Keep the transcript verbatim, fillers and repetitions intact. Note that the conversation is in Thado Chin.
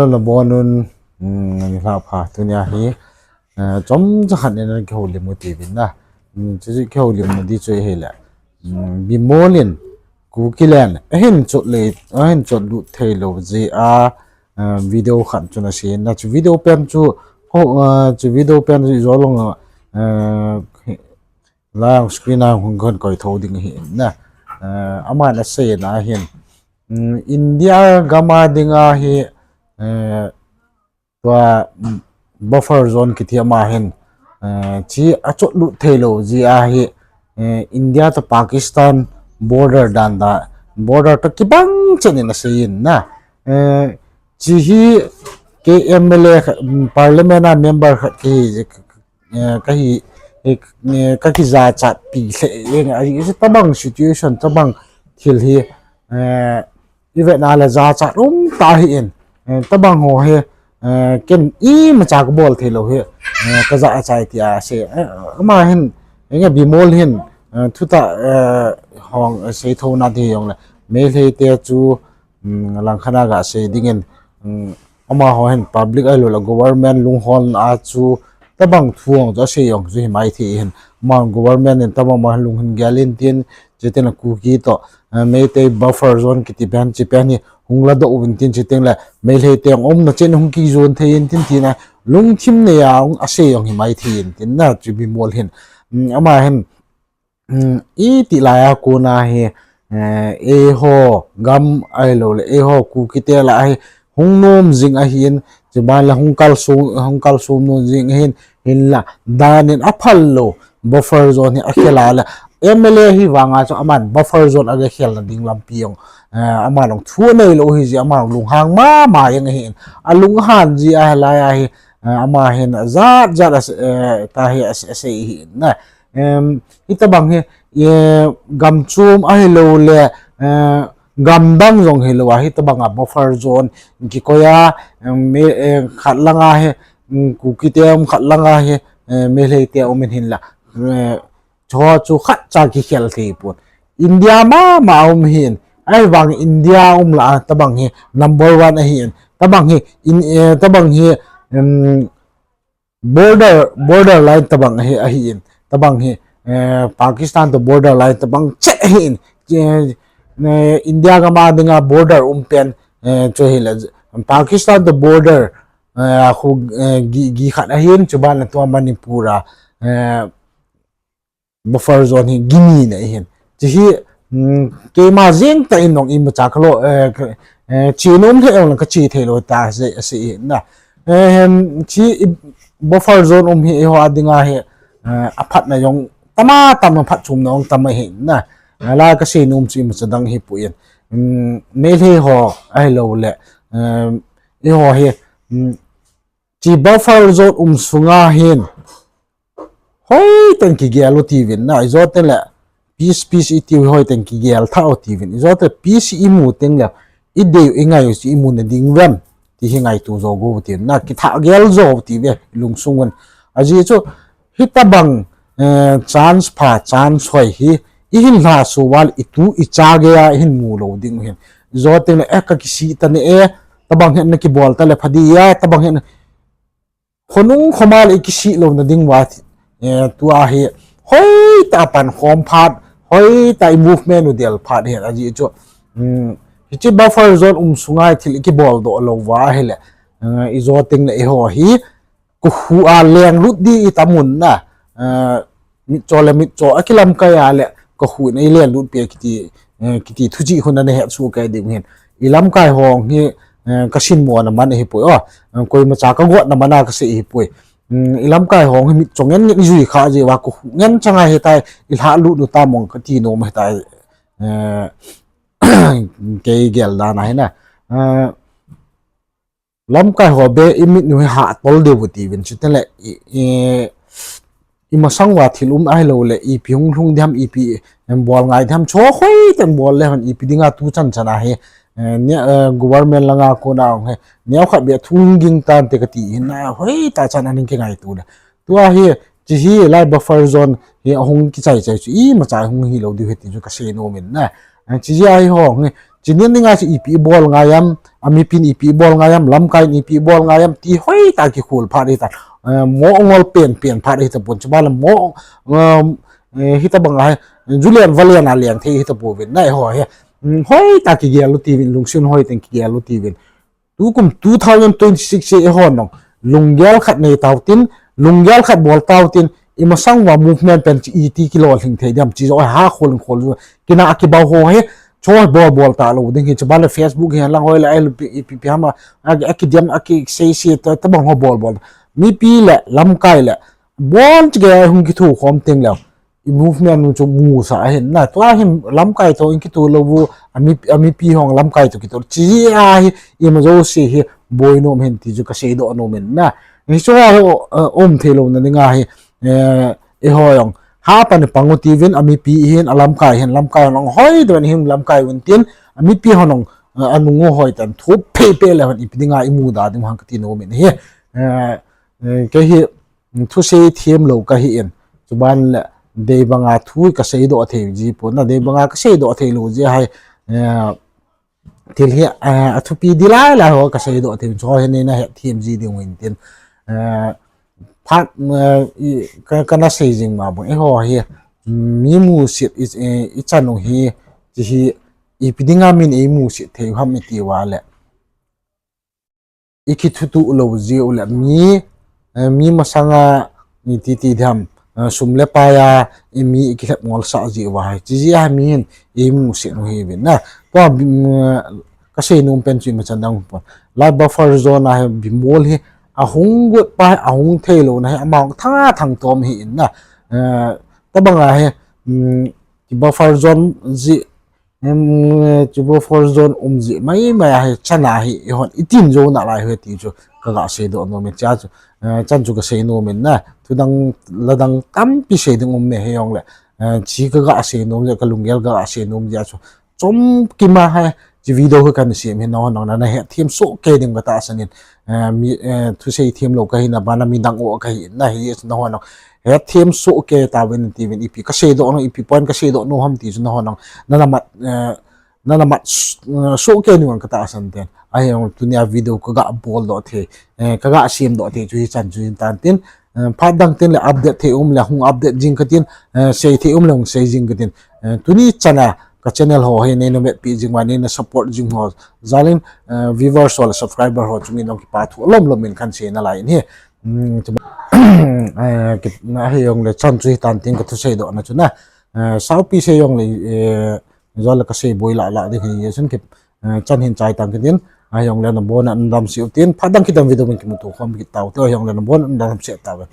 Nabonun, nilhah pha tunia hi chomcha khat in kihoulim u tivin na. Chuchu kihoulimna di chu ahile, Bimol in Kukiland ahin chotlut theilou jeh a video khat chu ana sei in na, chu video pen chu, chu video pen chu ijo long a, lai screen a hung kon koi thou ding ahi in na. Aman asei na hin, India gam a dinga hi tua buffer zone kiti ama hin, chu achotlut theilou jeh a hi, India toh Pakistan border dan da, border toh kibang chet in asei in na. Chu hi kei M L A khat, parliament a member khat kahi, kahi, kakijachat pi lheh jeng ahi, tobang situation, tobang thil hi ivet na le jachat um tah ahi in, tobang ho hi ken imacha kabol theilou hi kajachat tia asei. Ama hin, Bimol hin thutah hung sei thouna di jongle, Meitei te chu langkhat a gasei dingin, amaho hin public ahiloule government lungholna a chu tobang thu jong chu asei jong chu himai thei ahin, ama government in tobang ma lung hin gel in tin, chutengle Kuki toh Meitei buffer zone kiti pen, chu pen hi hung ladoh uvin tin, chutengle Meitei te jong umna chen hung kijon thei in tin tina lungthim nei a asei jong himai thei in tin na, chu Bimol hin. Ama hin itih lai a kona hi eiho gam ahiloule eiho Kuki te lah a hi hung nom jing ahin, chuban le hung kalsong nom jing ahin, hinla dan in aphal lou buffer zone hi akhel a le, M L A hi vanga chu aman buffer zone aga khelna ding lampi jong aman jong thu aneilou ahi jeh a aman jong lunghang mama jeng ahin, alunghan jeh a hilai a hi ama hin ajat jat a tah hi asei ahi in na. Hitobang hi gam chom ahiloule gamdang jong hilou a hitobang a buffer zone kikoi a, khat lang a hi Kuki te um, khat lang a hi Meitei te um in, hinla chu chu khatcha kikhel thei pon, India mama um ahin, ahivang India um lah a tobang hi number one ahin, tobang hi border, border line tobang ahin, tobang hi Pakistan toh border line tobang chet ahin, India gam a dinga border um pen chu ahile Pakistan toh border khu gi khat ahin, chuban le tua Manipur a buffer zone hi gi ni na ahin. Chu hi keima jeng tah in jong imacha kalo, che nom lheh jongle kache theilou tah asei ahi na. Chu buffer zone um hi eiho a dinga hi aphatna jong tam a tam a, phatchomna jong tam ahi na. Lai kasei nom chu imacha dang hipoi in, Meitei ho ahiloule eiho hi chu buffer zone um sunga hin hoitah in kigel u tivin na, ijo tengle peace, peace itiu hoitah in kigel thah u tivin, ijo tengle peace imu tengle idei u ingai u chu imuna ding uvem ti hi ngaito jou u tivin na, kithah gel jou tive ilungsung un. Ajeh chu hitobang chance pha, chance hoi hi ihin lhahsuh uva le itu icha gei a ihin mu lou ding u hin, ijo tengle eh kakisih tane e, tobang hi nakibol tale pha di a, tobang hi khonung khoma le ikisih louna ding uva, tua hi hoitah a pankhom phat, hoitah i movement u del phat ahin, ajeh chu hiche buffer zone um sunga hi thil ikibol doh lou uva ahile, ijo tengle eiho hi kokhuh a lenglut di itam un na, mitcho le mitcho akilamkai a le kokhuh in eilenlut pi kiti thuchih khu nahet soh kei ding u hin, ilamkai ho hi kasinmona man ahipoi, koimacha kagotna man a kasei ahipoi. Ilamkai ho hi mitcho ngen ngen ijui kha jeh uva kokhuh ngen changa hitia ilhahlut u tam mong kati nom ahitai, kei gel dan a hi na. Lamkai ho beh imit u hi hahtol diu tivin, chutengle imasang uva thil um ahiloule ipi hung lhung diham, ipi bol ngai diham, chu hoitah in bol le hon ipi dinga tuchan chan a hi government langa kona hung hi neokhat beh thu hung ging tante kati hin na, hoitah chan a ning kingaito le. Tua hi chu hilai buffer zone hi ahung kichai chai chu imacha hung hilou diu ahi ti chu kasei nom in na. Chu jeh a hi hung hi Chini dinga chu ipi ibol ngai am, amipin ipi ibol ngai am, lamkai in ipi ibol ngai am, ti hoitah a kikhol phat hita. Eh, mo ngol pen pen phat hita pon, chuban le mo, um, eh, hitabang a hi, julen valen a leng thei hita pouvin, na eiho hi. Um, hoitah a kigel u tivin, lungsun hoitah in kigel u tivin. Tukum two thousand twenty-six hi eiho nong lunggel khat nei tautin, lunggel khat bol tautin, imasang uva movement pen chu iti kilolhing thei diam, chi jo ha khol khol jo. Kina a kibau ho hi, cho bol bol talou ding hi, chuban le Facebook hi lang hoi le, ai lu pi, pi, pi hama, a, a kidiam, a kisei sei, ta, tabang ho bol bol. Mipi le, lamkai le, bon chi ge hung kithu khom teng leu. I movement nu chu musah ahin na, tua hin lamkai toh in kitoh lou u, ami, amipi hong lamkai toh kitoh. Chi a hi, ima jouse hi, boi nom hin ti chu kasei doh nom in na. Hichu a hi, eh, um thei louna dinga hi, eh, eiho jong. Hapan pang u tivin, amipi hin, alamkai hin, lamkai hon hoi doh in hin lamkai un tin, amipi hon jong, eh, anung u hoitah in thup phei phei le hon ipi dinga imu da ding ham kati nom in hi. Eh, eh, kei hi, thusei them lou kahi in. Chuban le, dei banga thu kasei doh thei ji pon na, dei banga kasei doh thei lou ji ahi, eh, thil hi, eh, athupi di lai lai ho kasei doh thei, chu hi nei na het them ji ding u hin tin. Eh, phat, eh, i, ka, kana sei jing ma bang, eiho hi, mi musit i, i, ichan u hi, chi hi, ipi dinga min eimusit thei u ham iti uva le. I kithutuh lou ji u le mi, eh, mi masanga mi titi dam, eh, sum le pai a, i mi i kilhep ngol sah ji uva hi. Chi ji a min eimusit u hi vin na. Tua, mm, kasei nom pen chu ima chan dang pon. Live buffer zone a hi bimol hi ahung got pa hi ahung thei lou na hi ama hung tha thang tom hi in na. Eh, tabang a hi, mm, ki buffer zone ji Em, chu buffer zone um ji mai mai a hi chan a hi, eihon itin jo nalai hi ti chu kaga sei doh nom in chia chu, eh, chan chu kasei nom in na, thudang, ladang tampi sei ding um me hijongle, eh, chi kaga sei nom je, kalunggel kaga sei nom je chu, chomkim a hi, chi video hi kana sem hi nahon nang na, nahet them soh kei ding katahsan in, eh, mi, eh, thusei them lou kahi na, bana midang o kahi na hi, nahon nang, het them soh kei tauvin tivin ipi kasei doh nom, ipi point kasei doh nom ham ti chu nahon nang, nana mat, eh, nana mat s-, eh, soh kei nung katahsan ten. Ahi jong tunia video kaga bol doh thei, eh, kaga sem doh thei chu hichan chu hin tan tin, eh, phat dang tin le update thei um le hung update jing katin, eh, sei thei um le hung sei jing katin. Eh, tuni chan a ka channel ho hi neina vetpi jing uva, neina support jing ho jal in, eh, viewers ho le subscriber ho chunga jong kipa thu lom lom in kana sei nalai in hi. Hmm, chu, eh, ki, ahi jongle chan chu hitan tin kathusei doh na chu na. Eh, saupi sei jongle, eh, jal le kasei boi lah lah ding hi, chun ki, eh, chan hin chai tan katin, ahi jongle nabon in nadam seh u tin, phat dang kidang video min kimuto khom kit tau te, ahi jongle nabon in nadam seh tauve.